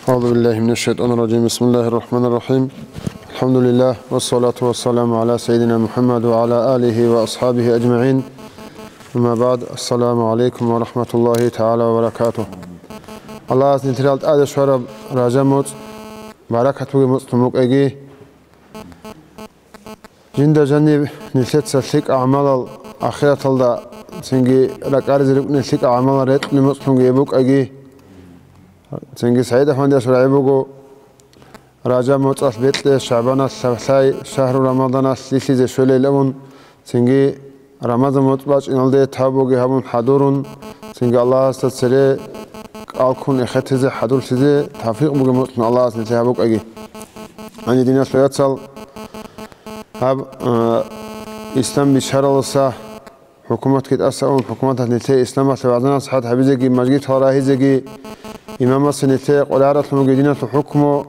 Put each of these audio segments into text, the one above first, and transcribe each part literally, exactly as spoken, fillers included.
أعوذ بالله من الشيطان الرجيم. بسم الله الرحمن الرحيم. الحمد لله، والصلاة والسلام على سيدنا محمد وعلى آله وأصحابه أجمعين. أما بعد. السلام عليكم ورحمة الله تعالى وبركاته. Аллагьас нилъерал тӀаде щвараб ражаб моцӀ баракат бугеб моцӀлъун букӀеги. Жинда жаниб нилъеца лъикӀ гӀамалал ахираталда, цинги ракӀаризе рукӀине лъикӀ гӀамалал рекьулеб моцӀлъунги гьеб букӀаги. Цинги СагӀид Ахмадияс рагӀи буго, Ражаб моцӀалъ бекье, ШагӀбаналъ лъай, шагьру Рамаданалъ лъилъизе щвелейилан, цинги Рамазан моцӀ бачӀиналде тавбуги гьабун хӀадурун, цинги Аллагьасда цере кӀалккун эхетизе хӀадурлъизе тавфикъ бугеб моцӀлъун Аллагьас нилъее гьабукӀаги. Гьанже, диналъул вацал, гьаб, э, ислам биччаралдаса, хӀукуматги тӀаса ун, хӀукуматалъ нилъее исламалъе вагӀза-насихӀат гьабизеги, мажгитал рагьизеги, имамасе нилъее къваригӀаралъун бугеб диналъул хӀукму,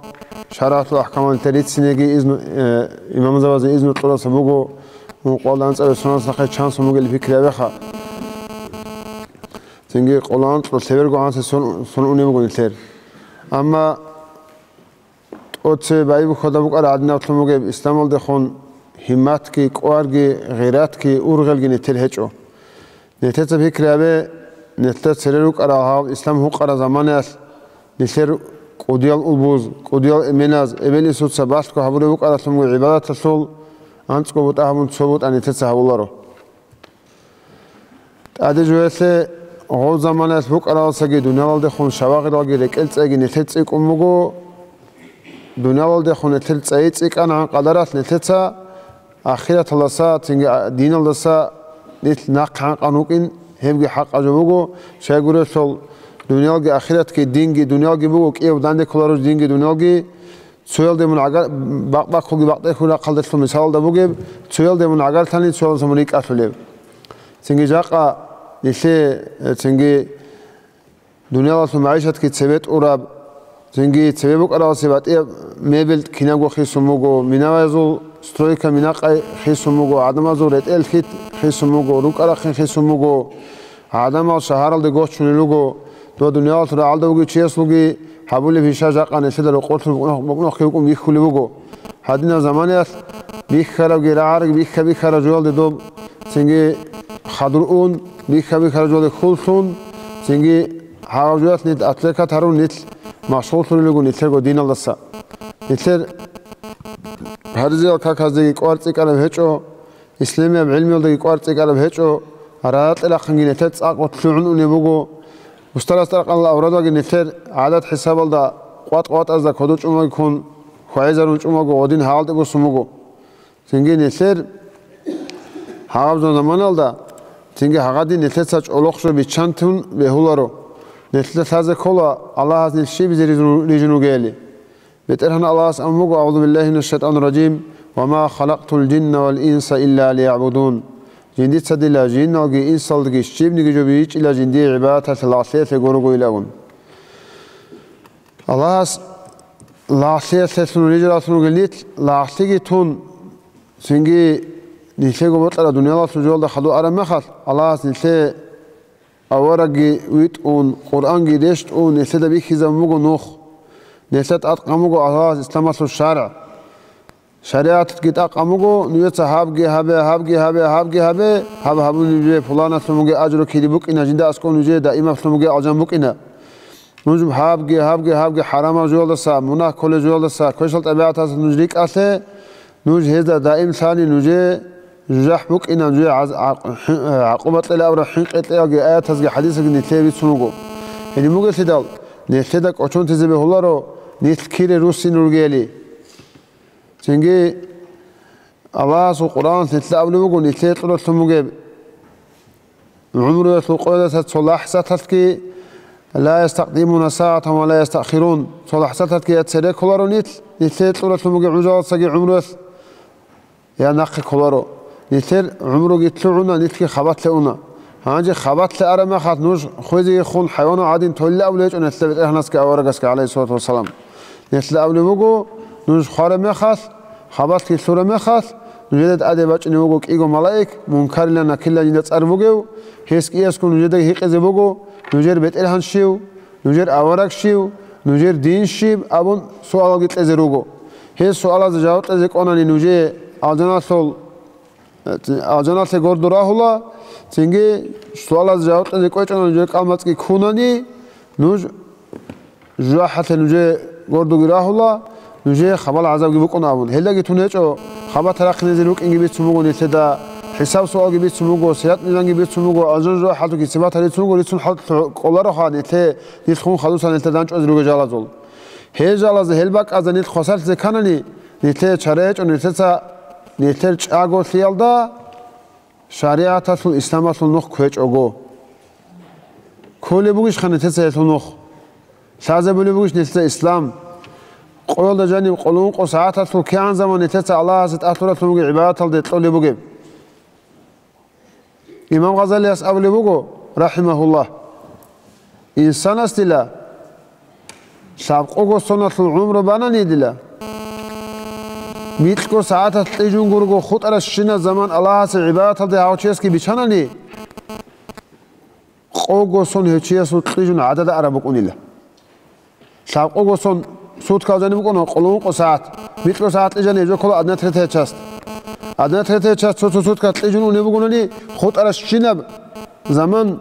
шаргӀалъул ахӀкамал нилъее рицинеги изну, э, имамзабазда изну кьуралдаса буго, ункъоялда анцӀабилеб соналъ нахъе чан сон бугебали пикри гьабеха. Цинги къоло анкьго лъеберго гӀанасеб сон, сон унеб буго нилъер. Амма тӀоцебе байбихьулеб букӀараб гӀадинаблъун бугеб исламалдехун гьимматги, кӀварги, гъиратги, ургъелги нилъер гьечӀо. Нилъеца пикри гьабе, нилъер цере рукӀарал гьав ислам гьукъараб заманаялъ нилъер кӀудиял улбуз, кӀудиял эменаз, эбел-инсуца балъго гьабулеб букӀаралъун бугеб гӀибадаталъул анцӀго бутӀа гьабун цо бутӀа нилъеца гьабуларо. ТӀаде жоялъе гъов заманаялъ букӀаралдасаги дуниялалдехун шавагъиралги рекӀел цӀайги нилъер цӀикӀкӀун буго. Дуниялалдехун нилъер цӀайи цӀикӀкӀанагӀан къадаралъ нилъеца ахираталдаса, цинги диналдаса нилъ нахъе гӀанкъун вукӀин, гьебги хӀакъаб жо буго. Щайгурелъул дуниялги ахиратги, динги дуниялги буго, кӀиябго данде кколаро динги дуниялги. Цоялде мун гӀагар-, бакъ-баккулги бакъдехун рахъалделъул мисалалда бугеб, цоялде мун гӀагарлъани, цоялдаса мун рикӀкӀалъулеб. Цинги жакъа нилъее, э, цинги дуниялалъул магӀишатги цебе тӀураб, цинги цебе букӀаралдаса батӀияб мебел кинабго хисун буго, минаязул стройка минакъай хисун буго, гӀадамазул ретӀел хит хисун буго, рукӀа-рахъин хисун буго. ГӀадамал шагьаралде гочунел руго, дов дуниялалъул рагӀалда вугев чиясулги гьабулеб гьиша жакъа нилъеда рокъорлъун букӀнухъги букӀун бихьулеб буго. Гьадинаб заманаялъ бихьарабги рагӀарабги бихьа-бихьараб жоялде доб цинги хадур ун, бихьа-бихьараб жоялде хьул лъун, цинги гьагъаб жоялъ нилъ отвлекать гьарун, нилъ машгъуллъулел руго нилъерго диналдаса. Нилъер гьаризеял каказдеги кӀвар цӀикӀкӀараб гьечӀо. Исламияб гӀилмуялдаги кӀвар цӀикӀкӀараб гьечӀо, рагӀалде рахъинги нилъер цӀакъ лъугӀун унеб буго, устарас тӀаркъанал аврадалги нилъер гӀадат хӀисабалда къватӀ-къватӀазда кодо чӀумаги ккун, хьвагӀизарун чӀумаго гъодин гьагъалде босун буго. Цинги нилъер гьагъаб заманалда, цинги гьагъадин нилъеца чӀолохъ жо биччан тун бегьуларо. Нилъеда лъазе ккола Аллагьас нилъ щибизе рижун, рижун вугели. БетӀергьан Аллагьас абун буго: «أعوذ بالله من الشيطان الرجيم. وما خلقت الجن والإنس إلا ليعبدون». Жиндица дила жинналги инсалги щибниги жо бичӀчӀила жиндие гӀибадаталъе лагълъиялъе гуро гойилан. Аллагьас лагълъиялъелъун рижаралъун ругел нилъ лагълъиги тун, цинги нилъего бокьараб дуниялалъул жоялда хадур араб мехалъ, Аллагьас нилъее аварагги витӀун, Къуръанги рещтӀун, нилъеда бихьизабун буго нух. Нилъеда тӀадкъан буго Аллагьас исламалъул шаргӀ. ШаригӀатги тӀадкъан буго, нужеца гьабги гьабе, гьабги гьабе, гьабги гьабе, гьаб гьабуни нужее пуланалъун бугеб ажру кири букӀина, жинда аскӀов нужее даимаблъун бугеб алжан букӀина. Нуж гьабги, гьабги, гьабги хӀарамал жоялдаса, мунагь кколел жоялдаса, квешал тӀабигӀаталдаса нуж рикӀкӀалъе, нуж гьезда даим лъани, нужее жужахӀ букӀина, нужее гӀаз-, гӀакъ-, хӀи-, гӀакъуба кьела абураб хӀинкъи кьеялги аятазги хӀадисазги нилъее бицун буго. Гьедин бугелъидал, нилъеда кӀочон тезе бегьуларо, нилъ кире руссин ругели. Цинги Аллагьасул Къуръаналъ нилъеда абулеб буго, нилъее кьуралъун бугеб гӀумруялъул къоялдаса цо лахӀзаталъги, «لا يستقدمون ساعة ولا يستأخرون», цо лахӀзаталъги я цере кколаро нилъ, нилъее кьуралъун бугеб гӀужалдасаги гӀумруялъ я нахъе кколаро. Нилъер гӀумруги лъугӀуна, нилъги хабалъе уна. Гьанже хабалъе араб мехалъ нуж хвезегихъун хӀайванал гӀадин толила абулеб гьечӀо нилъеда БетӀергьанасги аварагасги, гӀалайгьиссалату вассалам. Нилъеда абулеб буго, нуж хвараб мехалъ, хабалъги лъураб мехалъ, нужеда тӀаде бачӀунеб буго кӀиго малаик, Мункарилан Накирилан жинда цӀар бугев, гьес кӀиясго нужеда гьикъизе буго, нужер БетӀергьан щив, нужер авараг щив, Нужер дин щиб абун суалалги кьезе руго. Гьез суалазда жаваб кьезе кӀванани нужее алжаналъул, алжаналъе гордо рагьула, цинги суалазда жаваб кьезе кӀвечӀони нужер кӀалмацӀги ккунани, нуж жужахӀалъе нужее гордоги рагьула, нужее хабал гӀазабги букӀун абун. Гьелдаги тун гьечӀо, хабатал рахъинезе рукӀинги бицун буго нилъеда, хӀисаб-суалги бицун буго, сират-мизанги бицун буго, алжан-жужахӀалъул кицибатал рицун буго, рицун хӀалтӀулъ кӀолароха нилъе, нилъ хун хадусан нилъеда данчӀвазе ругел жалазул. Гьел жалазда, гьел бакӀазда нилъ хвасарлъизе кканани, нилъее чара гьечӀо, нилъеца нилъер чӀаголъиялда шаригӀаталъул, исламалъул нух кквечӀого. Кколеб бугищха нилъеца гьелъул нух? Лъазабулеб бугищ нилъеца ислам? Къоялда жаниб къоло-ункъо сагӀаталъул кигӀан заман нилъеца Аллагьасе тӀад лъуралъун бугеб гӀибадаталде кьолеб бугеб? Имам Гъазалияс абулеб буго, рахӀимагьуллагь, инсанасдила лъабкъого соналъул гӀумру банани дила, микьго сагӀаталъ кьижун гурого хутӀаращинаб заман Аллагьасе гӀибадаталде гьав чиясги бичанани, къого сон гьев чиясул кьижун гӀадада араб букӀунила. Лъабкъого сон суткал жаниб букӀуна къоло-ункъо сагӀат, микьго сагӀат кьижани гьеб жо ккола одна третья часть. Одна третья часть цо-цо суткал кьижун унеб бугони, хутӀаращинаб заман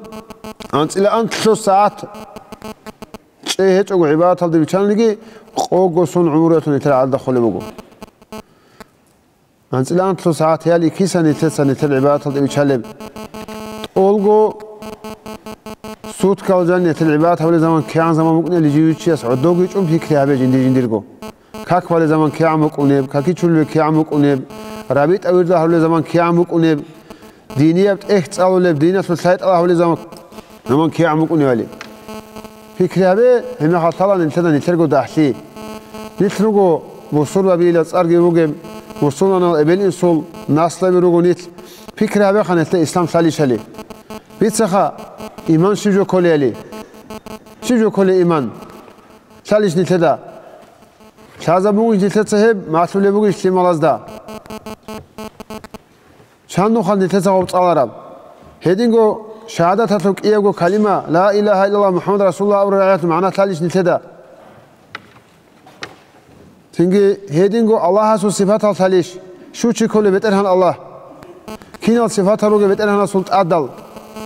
анцӀила анлъго сагӀат чӀей гьечӀого гӀибадаталде бичананиги, къого сон гӀумруялъул нилъер гӀадада холеб буго. АнцӀила анлъго сагӀатиял икиса нилъеца нилъер гӀибадаталде бичалеб. ТӀолго суткал жаниб нилъер гӀибадат гьабулеб заман кигӀан заман букӀунебали жив чияс гӀодовги чӀун пикри гьабе жиндир-жиндирго. Как балеб заман кигӀан букӀунеб, каки чурулеб кигӀан букӀунеб, рабитӀа вирдал гьабулеб заман кигӀан букӀунеб, динияб тӀехь цӀалулеб, диналъул лъайтӀал гьабулеб заман, заман кигӀан букӀунебали. Пикри гьабе, гьебмехалъ лъала нилъеда нилъерго дагьлъи. Нилъ руго бусурбабийила цӀарги бугеб, мусулманал эбел-инсул наслаби руго нилъ. Пикри гьабеха нилъеда ислам лъалищали. Бицаха, иман щиб жо кколеяли. Щиб жо кколей иман? Лъалищ нилъеда? Лъазабугищ нилъеца гьеб, малъулеб бугищ лъималазда? Чан нухал нилъеца гъоб цӀалараб? Гьединго шагьадаталъул кӀиябго калима, ла илагьа иллаллагь МухӀаммад расулуллагь абураб рагӀиялъул магӀна лъалищ нилъеда? Цинги гьединго Аллагьасул сипатал лъалищ? Щучи кколеб БетӀергьан Аллагь? Кинал сипатал ругеб БетӀергьанасул тӀадал?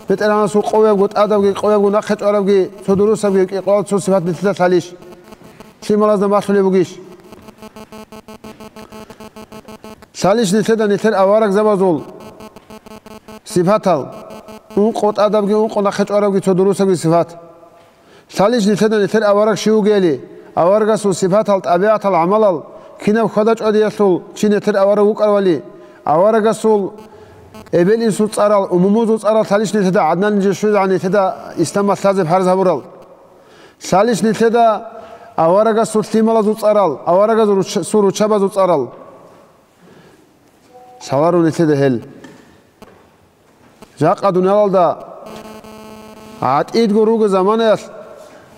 БетӀергьанасул къоябго тӀадабги, къоябго нахъе чӀварабги, цо дурусабги, кӀикъоялда цо сипат нилъеда лъалищ? Лъималазда малъулеб бугищ? Лъалищ нилъеда нилъер аварагзабазул сипатал, ункъо тӀадабги, ункъо нахъе чӀварабги, цо дурусабги сипат? Лъалищ нилъеда нилъер авараг щив вугели, аварагасул сипатал, тӀабигӀатал, гӀамалал, кинаб хьвада-чӀвадиялъул чи нилъер авараг вукӀаравали, аварагасул эбел-инсул цӀарал, умумузул цӀарал лъалищ нилъеда гӀадналъ нижер щвезегӀан нилъеда исламалъ лъазе парз гьабурал? Лъалищ нилъеда аварагасул лъималазул цӀарал, аварагасул руч-, сул руччабазул цӀарал? Лъаларо нилъеда гьел. Жакъа дуниялалда гӀатӀидго руго заманаялъ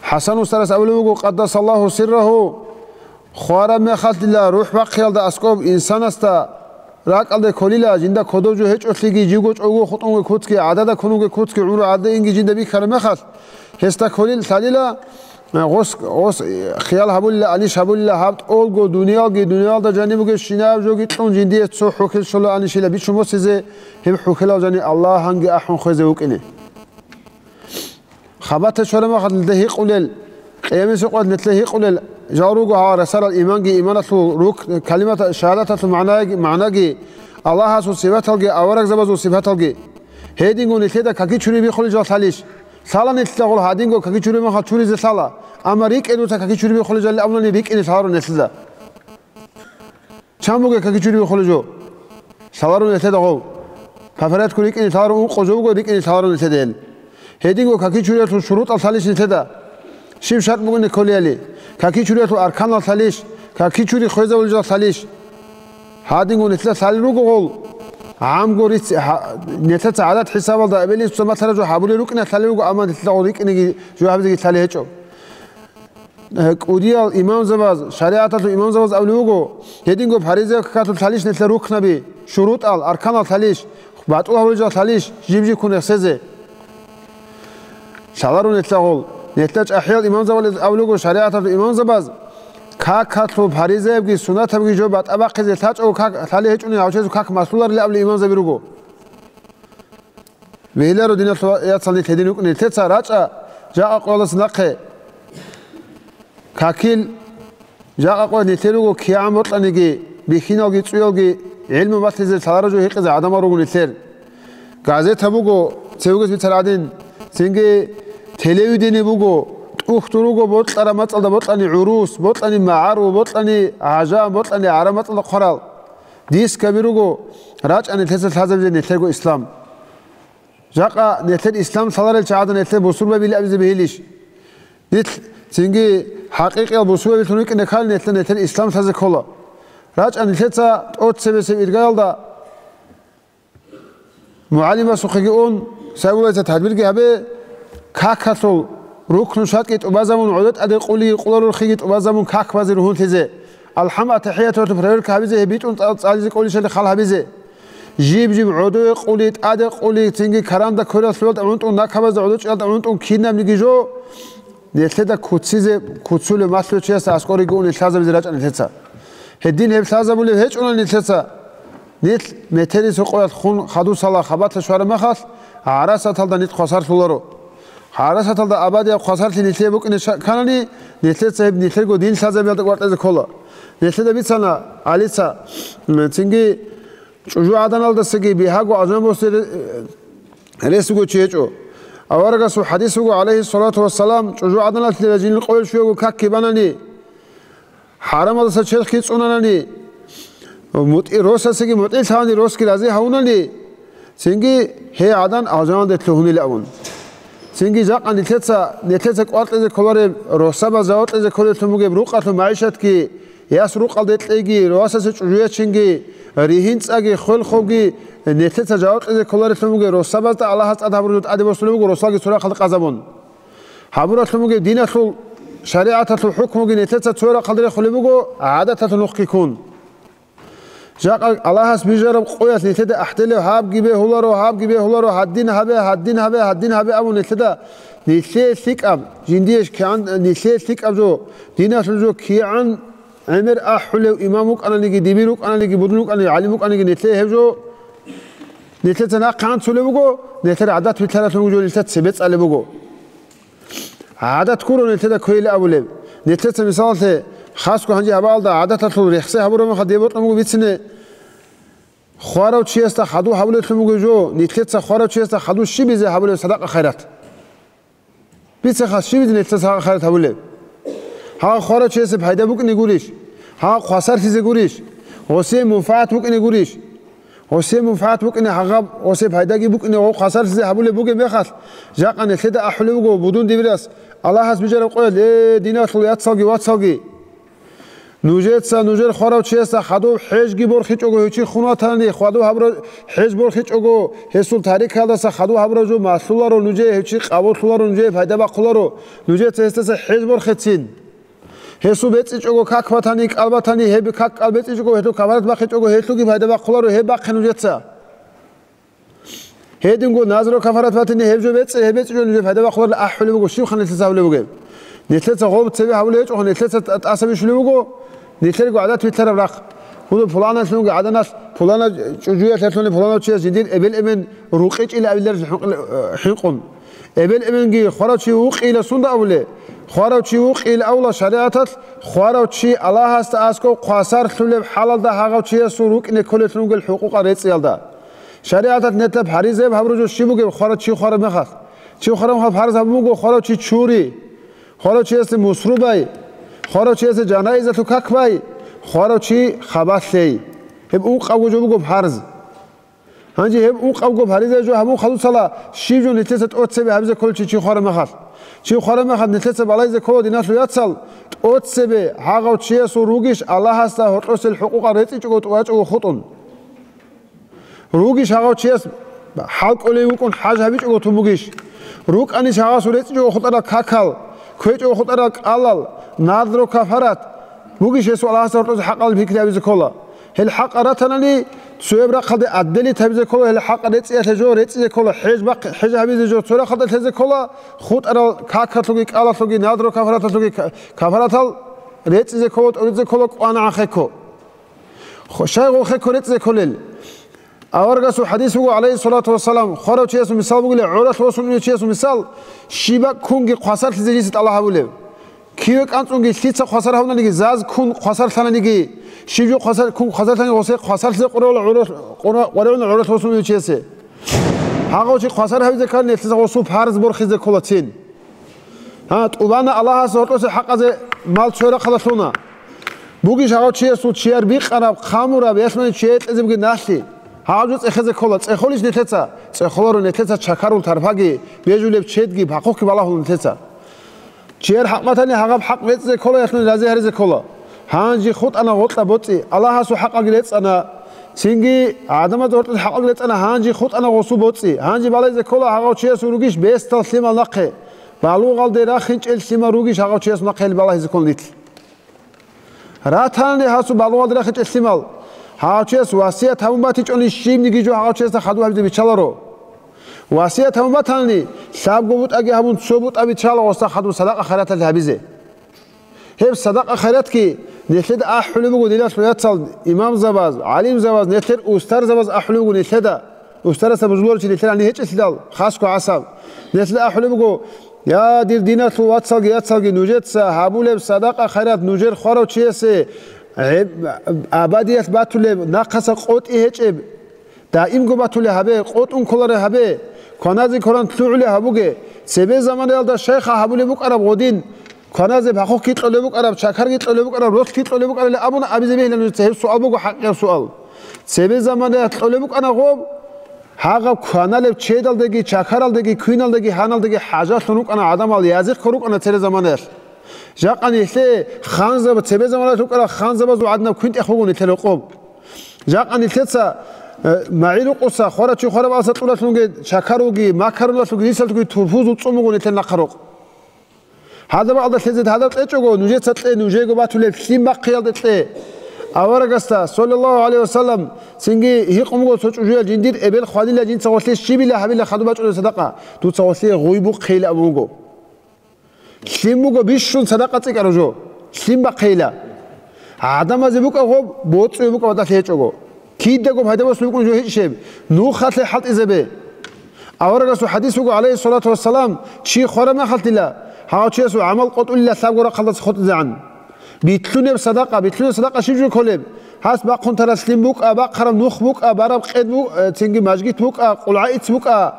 ХӀасан устарас абулеб буго, къаддасаллагьу сиррагьу, хвараб мехалъ дила рухӀ бахъиялда аскӀоб инсанасда ракӀалде кколила, жинда кодоб жо гьечӀолъиги, живго чӀолго хутӀунги куцги, гӀадада ккунуги куцги, гӀумру гӀадинги жинда бихьараб мехалъ, гьесда кколил лъалила, гъос, гъос хиял гьабулила, аниш гьабулила, гьаб тӀолго дуниялги, дуниялда жаниб бугебщинаб жоги кьун, жиндие цо хӀухьел щола анишила бичун босизе, гьеб хӀухьелал жани Аллагьанги ахӀун хвезе вукӀине. Хабатал чвараб мехалъ нилъеда гьикъулел, къиямасеб къоялъ нилъеда гьикъулел жал руго гьал расарал иманги, иманалъул рукн, калимат, шагьадаталъул магӀнаги, магӀнаги, Аллагьасул сипаталги, аварагзабазул сипаталги. Гьединго нилъеда каки чури биххулел жал лъалищ? Лъала нилъеда гъол гьадинго каки чури мехалъ чуризе лъала, амма рикӀкӀе дуца каки чури биххулел жал абунани рикӀкӀине лъаларо нилъеда. Чан бугеб каки чури биххулел жо? Лъаларо нилъеда гъов. По порядку рикӀкӀине лъаларо, ункъо жо буго, рикӀкӀине лъаларо нилъеда гьел. Гьединго каки чуриялъул шурутӀал лъалищ нилъеда? Щиб шартӀ бугони кколеяли? Каки чуриялъул арканал лъалищ? Каки чури хвезавулел жал лъалищ? Гьадинго нилъеда лъалел руго гъол. ГӀамго рицц-, гьа-, нилъеца гӀадат хӀисабалда эбел-инсуца малъараб жо гьабулел рукӀине лъалел руго, амма нилъеда гъол рикӀкӀинеги жо гьабизеги лъалел гьечӀо. Э, кӀудиял имамзабаз, шаригӀаталъул имамзабаз абулеб буго, гьединго фаризаяб какалъулъ лъалищ нилъер рукнаби, шурутӀал, арканал лъалищ, батӀул гьавулел жал лъалищ, жиб-жиб ккун рехсезе. Лъаларо нилъеда гъол. Нилъеда чӀахӀиял имамзабаз абулего, шаригӀаталъул имамзабаз, какалъул фаризаябги суннатабги жо батӀа бахъизе лъачӀого как лъалеб гьечӀони, гьав чиясул как малъуларилан абулел имамзаби руго. Вегьиларо, диналъул яцал, нилъ гьедин рукӀине. Нилъеца рачӀа жакъа къоялдаса нахъе. Какил жакъа къоялъ нилъер руго кигӀан бокьаниги, бихьиналги цӀуялги гӀилму малъизе лъалареб жо гьикъизе гӀадамал руго нилъер. Газета буго, цевегас бицараб гӀадин, цинги телевидение буго, тӀухьдул руго бокьараб мацӀалда бокьани гӀурус, бокьани магӀару, бокьани гӀажан, бокьани гӀараб мацӀалда хъварал. Дискаби руго, рачӀа нилъеца лъазабизе нилъерго ислам. Жакъа нилъер ислам лъаларел чагӀазда нилъер бусурбабилан абизе бегьилищ? Нилъ цинги хӀакъикъиял бусурбабилъун рукӀине ккани, нилъер, нилъер ислам лъазе ккола. РачӀа нилъеца тӀоцебесеб иргаялда мугӀалимасухъеги ун, Сайбуллаца тадбирги гьабе, какалъул рукну шартӀги тӀубазабун, гӀодо тӀаде къулиги къуларулхъиги тӀубазабун как базе ругьунлъизе. АлхӀам, аттахӀияталъул проверка гьабизе, гьеб битӀун цӀал-, цӀализе кӀолищали хал гьабизе. Жиб-жиб гӀодове къули, тӀаде къули, цинги каранда квералъуялда гӀунтӀун, накабазда гӀодочӀиялда гӀунтӀун кинабниги жо, нилъеда куцизе, куцулев малъулев чиясда аскӀориги уни лъазабизе рачӀа нилъеца. Гьедин гьеб лъазабулеб гьечӀуна нилъеца. Нилъ метерисеб къоялъ хун хадусала хабалъа щвараб мехалъ, гӀарасаталда нилъ хвасарлъуларо. ГӀарасаталда абадияб хвасарлъи нилъее букӀине ша-, кканани, нилъеца гьеб нилъерго дин лъазабиялда кӀвартӀезе ккола. Нилъеда бицана ГӀалица, м, цинги чӀужугӀаданалдасаги бигьаго алжан босизе ре-, рес буго чи гьечӀо. Аварагасул хадис буго, гӀалайгьиссалату вассалам, чӀужугӀаданалъе жинил къоялъ щуяго какги банани, хӀарамалдаса черхги цӀунанани, мутӀи-, росасеги мутӀигӀлъани, росги рази гьавунани, цинги гьей гӀадан алжаналде лъугьунила абун. Цинги жакъа нилъеца, нилъеца кӀвартӀезе кколареб, росабаз жаваб кьезе кколеблъун бугеб рукъалъул магӀишатги, яс рукъалде кьеги, росасе чӀужу ячинги, ригьин цӀаги, хвел хобги, нилъеца жаваб кьезе кколареблъун бугеб росабазда Аллагьас тӀад гьабураб жо тӀаде босулеб буго, росалги цо рахъалде къазабун. Гьабураблъун бугеб диналъул, шаригӀаталъул хӀукмуги нилъеца цо рахъалде рехулеб буго, гӀадаталъул нухги ккун. Жакъа Аллагьас бижараб къоялъ нилъеда ахӀделев гьабги бегьуларо, гьабги бегьуларо, гьадин гьабе, гьадин гьабе, гьадин гьабе абун нилъеда, нилъее лъикӀаб, жиндие кигӀан, нилъее лъикӀаб жо, диналъул жо кигӀан гӀемер ахӀулев имам вукӀананиги, дибир вукӀананиги, будун вукӀананиги, гӀалим вукӀаниги, нилъее гьеб жо, нилъеца нахъе анцулеб буго, нилъер гӀадат билълъаралъун буго, нилъер цебе цӀалеб буго. ГӀадат гуро нилъеда кквейилан абулеб. Нилъеца, мисалалъе, хасго гьанже гьабаалда гӀадаталъул рехсей гьабураб мехалъ дие бокьун буго бицине, хварав чиясда хадув гьабулеблъун буго жо, нилъеца хварав чиясда хадув щибизе гьабулеб садакъа-хайрат. Бицеха, щибизе нилъеца садакъа-хайрат гьабулеб? Гьагъа хварав чиясе пайда букӀине гурищ? Гьагъа хвасарлъизе гурищ? Гъосие мунфагӀат букӀине гурищ? Гъосие мунфагӀат букӀине гьагъаб, гъосие пайдаги букӀине гъов хвасарлъизе гьабулеб бугеб мехалъ, жакъа нилъеда ахӀулеб буго будун дибирас, Аллагьас бижараб къоялъ, э, диналъул яцалги вацалги. Нужеца нужер хварав чиясда хадуб хӀежги борхичӀого гьев чи хун ватани, хадуб гьабураб хӀеж борхичӀого, гьесул тарикалдаса хадуб гьабураб жо малъуларо нужее, гьев чи къабуллъуларо, нужее пайда бахъуларо, нужеца гьесдаса хӀеж борхецин. Гьесул бецӀичӀого как батани, кӀал батани, гьеб как-кӀал бецӀичӀого, гьелъул кафарат бахъичӀого, гьелъулги пайда бахъуларо, гьеб бахъе нужеца. Гьединго назру кафарат батани, гьеб жо бецӀи, гьеб бецӀичӀого нужее пайда бахъуларилан ахӀулеб буго, щиб хан нилъеца гьабулеб бугеб? Нилъеца гъоб цебе гьабулеб гьечӀо, нилъеца тӀ-, тӀаса бищулеб буго, нилъерго гӀадат битӀараб рахъ. Гьудул пуланалъунги гӀаданалъ, пулана чӀужуялъ гьелъуни пуланав чияс жиндир эбел-эмен рукъичӀила абиларилъи хӀинкъи-, хӀинкъун. Эбел-эменги хварав чи вукъийила сунда абулеб? Хварав чи вукъийила абула шаригӀаталъ, хварав чи Аллагьасда аскӀов хвасарлъулеб хӀалалда гьагъав чиясул рукӀине кколеблъун ругел хӀукъукъал рецӀиялда. ШаригӀаталъ нилъеда паризаяб гьабураб жо щиб бугеб, хварав чи хвараб мехалъ? Чи хвараб мехалъ парз гьабун буго хварав чи чури, хварав чиясе мусру бай, хварав чиясе жанаизалъул как бай, хварав чи хабалъ лъей. Гьеб ункъабго жо буго парз. Гьанже гьеб ункъабго паризаяб жо гьабун хадусала, щиб жо нилъеца тӀоцебе гьабизе кколеб чи, чи хвараб мехалъ? Чи хвараб мехалъ нилъеца балагьизе ккола, диналъул яцал, тӀоцебе гьагъав чиясул ругищ Аллагьасда гьоркьосел хӀукъукъал рецӀичӀого тӀубачӀого хутӀун? Ругищ гьагъав чияс хӀал кӀолей вукӀун хӀаж гьабичӀого тун бугищ? РукӀанищ гьагъасул рецӀичӀого хутӀарал какал, кквечӀого хутӀарал кӀалал, назру кафарат? Бугищ гьесул Аллагьасда гьоркьоса хӀакъалъулъ пикри гьабизе ккола? Гьел хӀакъал ратанани, Цояб рахъалде отделить гьабизе ккола, гьеле хӀакъ рецӀиялъе жо рецӀизе ккола, хӀеж бахъ-, хӀеж гьабизе жо цо рахъалда лъезе ккола, хутӀарал какалъуги, кӀалалъуги, надро кафараталъуги, ка-, кафаратал рецӀизе ккола, тӀуризе ккола, кӀванагӀан хехго. Хо-, щай гъо хехго рецӀизе кколел? Аварагасул хадис буго, гӀалайгьиссалату вассалам, хварав чиясул мисал бугила, гӀоралъ восун унев чиясул мисал, щибаб кунги хвасарлъизе жинца тӀалаб гьабулев. Киве кӀанцӀунги лъица хвасар гьавунаниги, заз кун хвасарлъананиги, щиб жо хвасар-, кун хвасарлъаниги, гъосе хвасарлъизе къваригӀуна гӀоралъ-, къваригӀуна гӀоралъ восун унев чиясе. Гьагъав чи хвасар гьавизе ккани, нилъеца гъосул парз борхизе кколацин. Гьа, тӀубана Аллагьасда гьоркьосе хӀакъазе мал цоял рахъалда лъуна. Бугищ гьагъав чиясул чияр бикъараб, хъамураб, ялъуни чияе кьезе бугеб налъи? Гьагъаб жо цӀехезе ккола, цӀехолищ нилъеца? ЦӀехоларо, нилъеца чакарул тарфаги, бежулеб чедги, бахъухъги балагьула нилъеца. Чияр хӀакъ батани, гьагъаб хӀакъ рецӀизе ккола, ялъуни рази гьаризе ккола. Гьанже хутӀана гъоркьа боцӀи, Аллагьасул хӀакъалги рецӀана, цинги гӀадамазда гьоркьоса хӀакъалги рецӀана, гьанже хутӀана гъосул боцӀи. Гьанже балагьизе ккола, гьагъав чиясул ругищ бесдал лъимал нахъе. Балугъалде рахинчӀел лъимал ругищ гьагъав чиясул нахъе, гьел балагьизе ккола нилъ. Ратани гьасул балугъалде рахинчӀел лъимал, гьагъав чияс васият гьабун батичӀони, щибниги жо гьагъав чиясда хадуб гьабизе биччаларо. Васият гьабун батани, лъабго бутӀаги гьабун, цо бутӀа биччала гъосда хадуб садакъа-хайраталъе гьабизе. Гьеб садакъа-хайратги нилъеда ахӀулеб буго, диналъул вацал, имамзабаз, гӀалимзабаз, нилъер устарзабаз ахӀулеб буго нилъеда. Устарасда бузуларчи нилъер гьанир гьечӀелъидал, хасго гӀасаб. Нилъеда ахӀулеб буго: «Я, дир диналъул вацалги яцалги, нужеца гьабулеб садакъа-хайрат нужер хварав чиясе гӀеб-, абадиялъ батулеб, нахъаса къотӀи гьечӀеб, даимго батулеб гьабе, къотӀун кколареб гьабе, кваназе кванан лъугӀулеб гьабуге, цебе заманаялда щайха гьабулеб букӀараб гъодин, кваназе бахъухъги кьолеб букӀараб, чакарги кьолеб букӀараб, ролъги кьолеб букӀарабилан», абуна абизе бегьила нужеца. Гьеб суал буго, хӀакъикъаб суал. Цебе заманаялъ кьолеб букӀана гъоб, гьагъаб кваналеб чедалдаги, чакаралдаги, квиналдаги, гьаналдаги хӀажалъун рукӀана гӀадамал, язихъго рукӀана цере заманаялъ. Жакъа нилъее ханзаба-, цебе заманаялъ рукӀарал ханзабазул гӀадинаб квинтӀех буго нилъер рокъоб. Жакъа нилъеца, э, магӀи рукъуса, хварав чи хвараб алса кьуралъунги, чакаруги, макаруналъуги, рисалъуги турпузул цӀун буго нилъер нахъа рокъ. Гьадаб бакӀалда лъезе гьадаб кьечӀого, нужеца кье, нужего батулеб лъим бахъиялде кье. Аварагасда, саллаллагьу гӀалайгьи вассалам, цинги гьикъун буго цо чӀужуял: «Жиндир эбел хванила, жинца гъолъие щибила гьабила хадуб бачӀунеб садакъа? Дуца гъолъие гъуй бухъейилан», – абун буго. Лъим буго бищун садакъа цӀикӀкӀараб жо. Лъим бахъейила. ГӀадамазе букӀа гъоб, боцӀуе букӀа батӀалъи гьечӀого. Кидаго пайда босулеб букӀун жо гьечӀищ гьеб. Нухалъе хӀалтӀизабе. Аварагасул хадис буго, гӀалайгьиссалату вассалам, чи хвараб мехалъила, гьав чиясул гӀамал къотӀулила лъабго рахъалдаса хутӀизегӀан. Битлъунеб садакъа, битлъунеб садакъа щиб жо кколеб? Гьас бахъун тараб лъим букӀа, бахъараб нух букӀа, бараб къед бу-, э, цинги мажгит букӀа, къулгӀаиц букӀа,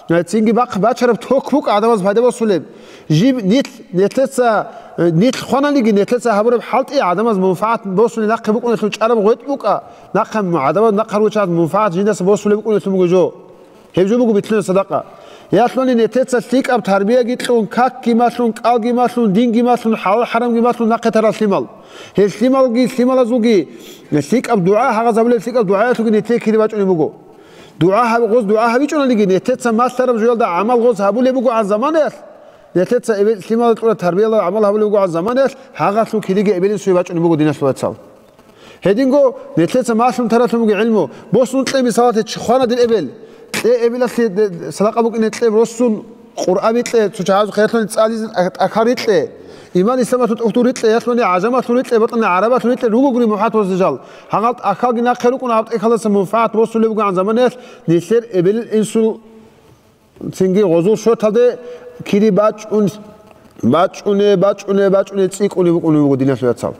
э, цинги бахъ бачараб ток букӀа гӀадамаз пайда босулеб. Жиб нилъ, нилъеца, э, нилъ хвананиги, нилъеца гьабураб хӀалтӀи гӀадамаз мунфагӀат босулеб нахъе букӀунелъул чӀараб гъветӀ букӀа, нахъе гӀадамаз, нахъа руччабаз мунфагӀат жиндаса босулеб букӀунелъул буго жо. Гьеб жо буго битлъунеб садакъа. Ялъуни нилъеца лъикӀаб тарбияги кьун, какги малъун, кӀалги малъун, динги малъун, хӀалал-хӀарамги малъун нахъе тарал лъимал. Гьел лъималги, лъималазулги лъикӀаб дугӀа, гьагъаз гьабулеб лъикӀаб дугӀаялъулги нилъее кири бачӀунеб буго. ДугӀа гьаб-, гъоз дугӀа гьабичӀонаниги, нилъеца малъараб жоялда гӀамал гъоз гьабулеб бугогӀан заманаялъ, нилъеца эбел-, лъималазда кьураб тарбиялда гӀамал гьабулеб бугогӀан заманаялъ, гьагъалъул кириги эбел-инсуе бачӀунеб буго, диналъул вацал. Гьединго нилъеца малъун таралъун буго гӀилму. Босун кье, мисалалъе, чи хвана дир эбел. Кье эбелалъе де-, садакъа букӀине кьеб, росун Къуръан рикье, цо чагӀазухъе ялъуни цӀализе тӀа-, тӀахьал рикье. Иман-исламалъул тӀухьдул рикье, ялъуни гӀажамалъул рикье, бокьани гӀарабалъул рикье, руго гури мухӀат босизе жал. Гьагъал тӀахьалги нахъе рукӀуна, гьаб тӀехьалдаса мунфагӀат босулеб бугогӀан заманаялъ нилъер эбел-инсул Цинги гъозул шорталде кири бачӀун, бачӀуне, бачӀуне, бачӀуне цӀикӀкӀуне букӀуне буго, диналъул вацал.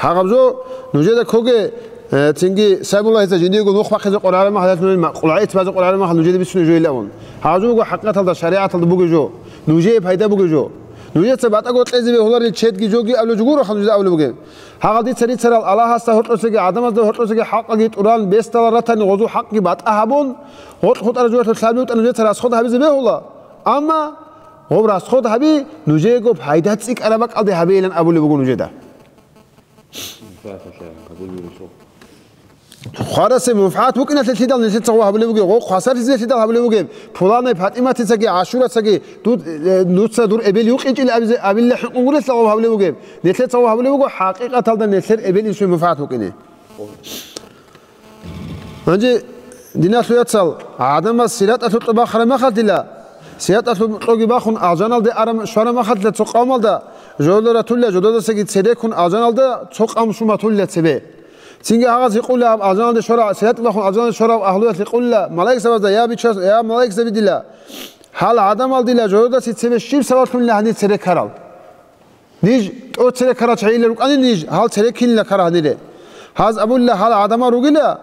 Гьагъаб жо нужеда ккоге, э, цинги Сайбуллагьица жиндиего нух бахъизе къваригӀараб мехалъ, ма-, къулгӀайит базе къваригӀараб мехалъ нужеде бицунеб жо илавун. Гьагъаб жо буго хӀакъикъаталда, шаригӀаталда бугеб жо. Нужее пайда бугеб жо. Нужеца батӀаго кьезе бегьуларел чедги жоги абулеб жо гуро, нужеда абулеб бугеб. Гьагъал дица рицарал Аллагьасда гьоркьосеги, гӀадамазда гьоркьосеги хӀалкъаги тӀуран, бесдала ратани гъозул хӀакъги батӀа гьабун, гъоркь хутӀараб жоялъул лъаб бутӀа нужеца расход гьабизе бегьула, амма гъоб расход гьаби нужеего пайда цӀикӀкӀараб бакӀалде гьабейилан абулеб буго нужеда. Хварасе мунфагӀат букӀиналъе лъидал нилъеца гъо гьабулеб бугеб, гъо хвасарлъизе лъидал гьабулеб бугеб, пуланай ПатӀиматицаги ГӀашурацаги ду-, э, дуца дур эбел юкъинчӀила абизе, абилла хӀукму гурелъа гъо гьабулеб бугеб. Нилъеца гъо гьабулеб буго, хӀакъикъаталда нилъер эбел-инсуе мунфагӀат букӀине. Гьанже, диналъул яцал, гӀадамаз сираталъул кьо бахараб махалъила, сираталъул кьоги бахун, алжаналде араб щвараб махалъила цо къавмалда, жодоратулла, жододасаги цереккун алжаналда цо къавм щуматулла цебе. Цинги гьагъаз гьикъула гьаб алжаналде щвараб, сираталъул бахун алжаналде щвараб агьлуялъ гьикъула, малаикзабазда: «Я бичас-, я малаикзаби дила, гьал гӀадамал дила жододасе цебе щиб сабаблъунила гьанир цереккарал?» Ниж тӀоцере ккарал чагӀилел рукӀани ниж, гьал цереккинила ккара гьанире. Гьаз абула, гьал гӀадамал ругила,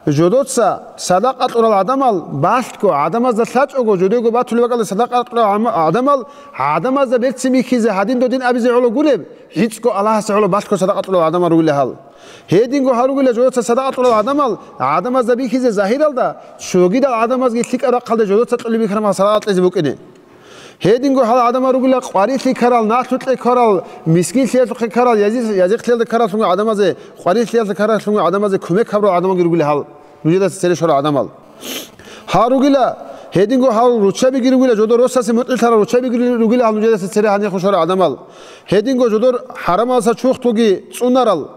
жодоца садакъа кьурал гӀадамал, балъго гӀадамазда лъачӀого, жодего батулеб бакӀалда садакъа кьурал гӀама-, гӀадамал, гӀадамазда берцин бихьизе гьадин додин абизе гӀоло гуреб, гӀицӀго Аллагьасе гӀоло балъго садакъа кьурал гӀадамал ругила гьал. Гьединго гьал ругила жодоца садакъа кьурал гӀадамал, гӀадамазда бихьизе загьиралда, цогидал гӀадамазги лъикӀаб рахъалда жодоца кьолеб бихьараб садакъа кьезе букӀине. Гьединго гьал гӀадамал ругила къварилъи ккарал, налъукье ккарал, мискинлъиялъухъе ккарал, язи-, язихълъиялда ккаралъунго гӀадамазе, къварилъиялъа ккаралъунго гӀадамазе кумек гьабурал гӀадамалги ругила гьал, нужедаса цере щварал гӀадамал. Гьал ругила, гьединго гьал руччабиги ругила, жодор росасе мутӀигӀлъарал руччабиги ругила гьал нужедаса цере гьанир хушарал гӀадамал. Гьединго жодор хӀарамалса чурхдулги цӀунарал,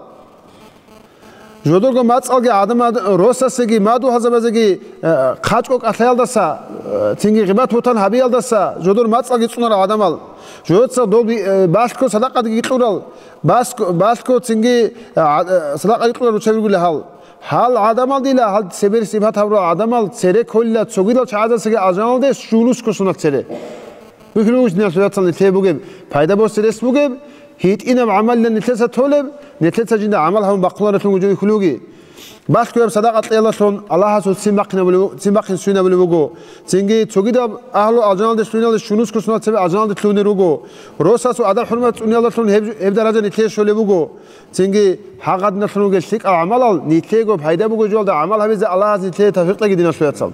жодорго мацӀалги гӀадамал росасеги, мадугьалзабазеги, э, хъачӀго кӀалъаялдаса, э, цинги гъибат-бугьтан гьабиялдаса, жодор мацӀалги цӀунарал гӀадамал. Жодоца дол би-, э, балъго садакъаги кьурал, басго-, балъго цинги, э, гӀа-, э, садакъаги кьурал руччаби ругила гьал. Гьал гӀадамал дила, гьал цебер сипат гьабурал гӀадамал цере кколила цогидал чагӀазасаги алжаналде щунусго соналъ цере. Вихьулугьуш диналъул яцал нилъее бугеб, пайда босе рес бугеб, гьитӀинаб гӀамалилан нилъеца толеб, нилъеца жинда гӀамал гьабун бахъуларелъун жо вихьулуги. Балъгояб садакъа кьеялдалъун Аллагьасул ццин бахъинабулев-, ццин бахъин суйнабулеб буго. Цинги цогидаб агьлу алжаналде лъугьиналде щунусго соналъ цебе алжаналде лъугьунел руго. Росасул адаб-хӀурмат цӀуниялдалъун гьеб, гьеб даража нилъее щолеб буго. Цинги гьагъадиналъун ругел лъикӀал гӀамалал нилъеего пайда бугеб жоялда гӀамал гьабизе Аллагьас нилъее тавфикъ кьеги диналъул яцал.